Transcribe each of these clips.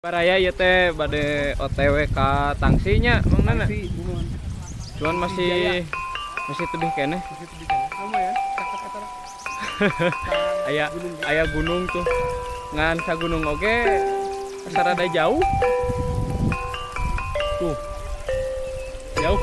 Baraya ieu teh bade OTW ka tangsinya Mang Nana. Cuman masih masih tebih keneh. Masih tebih keneh. Lumayan, caket eta. Aya aya gunung tuh. Ngan sagunung oge asa rada jauh. Tuh. Jauh.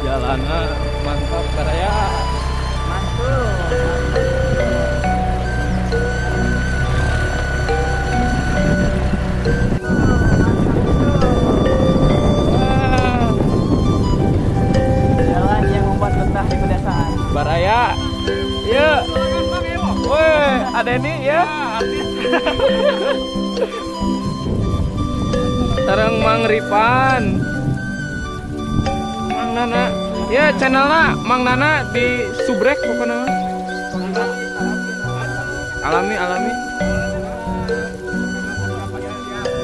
Jalannya mantap baraya. Mantul. Jalan yang membuat betah di pedesaan. Baraya. Iya. Woi, ada ini ya. Sareng Mang Ripan. Mang Nana. Ya, channelnya Mang Nana di subrek pokoknya. Alami alami.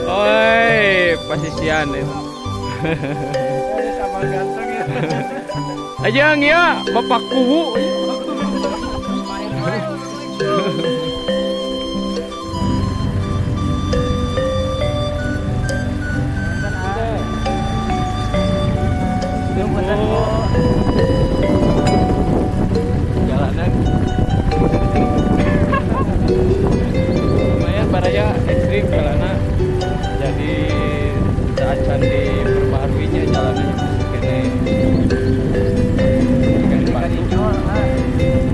Oi, pasisian itu. Sama ganteng ya. Ajang ya, Bapak Kuwu. Jalanan lumayan baraya, ekstrim jalanan, jadi acan diperbaharuinya jalanannya masih keneh keneh batu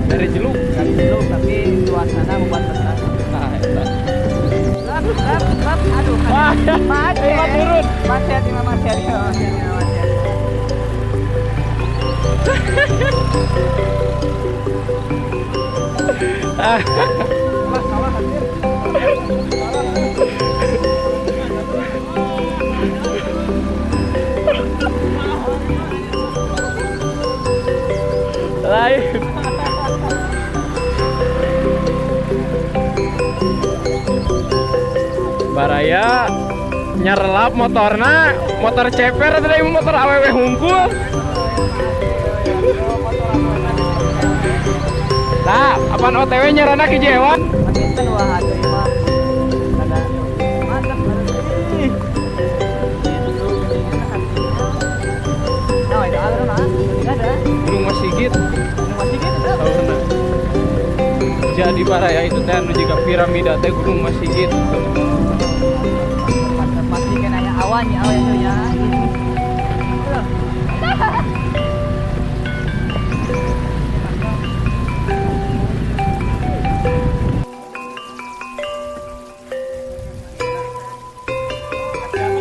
dari jeluk Dari jeluk, tapi suasana membuat betah. Nah, eta. Lap, lap, lap, aduh. Wah, macet. lima turun. Macet, lima macet, lima macet, lima macet. Salah, salah anjir. Lain. Baraya nyerelap motorna, motor ceper atau motor awewe hungkul. Lah, apaan OTW nyerana ki Jewan? Makin wah atuh ieu mah. Ada mantap. Itu geningan hatinya. Nah, itu alur mah. Ada. Gunung Masigit. Gunung Masigit itu. Saurna. Jadi baraya itu teh anu jiga piramida teh Gunung Masigit. Mantap, pasti kan aya awan ya, awan itu ya.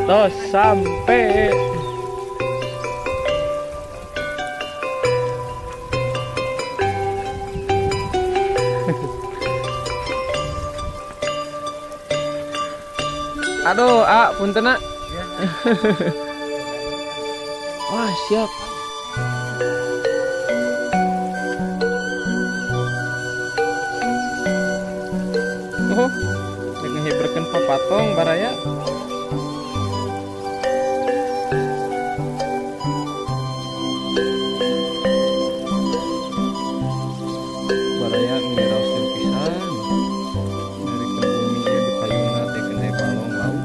Tos sampai. Aduh, ah, punten ah. Wah, siap. Oh, rek ngehiberkeun papatong baraya. Baraya ngiraoskeun pisan. Ngarikeun bumi ieu di payunna teh kena balong laut.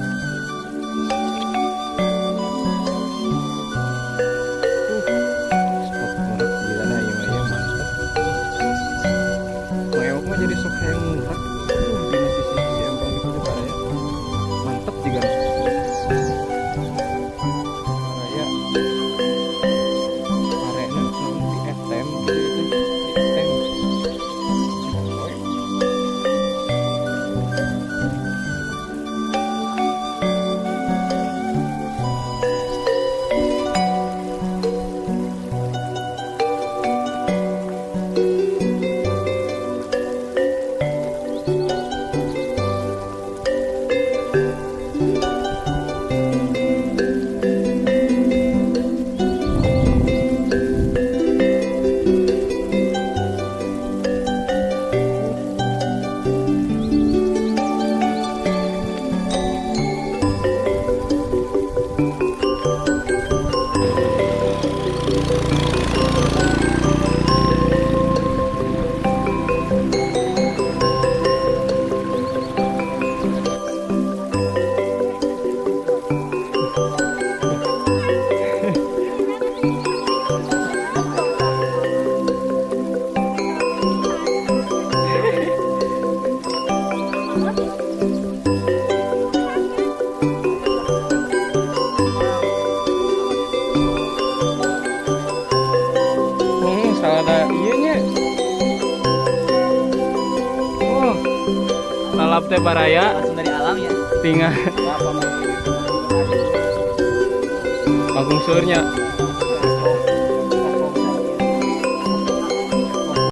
Spot ngurek gilana ieu mah ieu mantep. Mang Ewok mah jadi sok hayang ngurek. Dina sisi-sisi empang gitu teh baraya. Mantep jigana. Lalap teh baraya. Langsung dari alam ya. Tinggal pangkung surnya.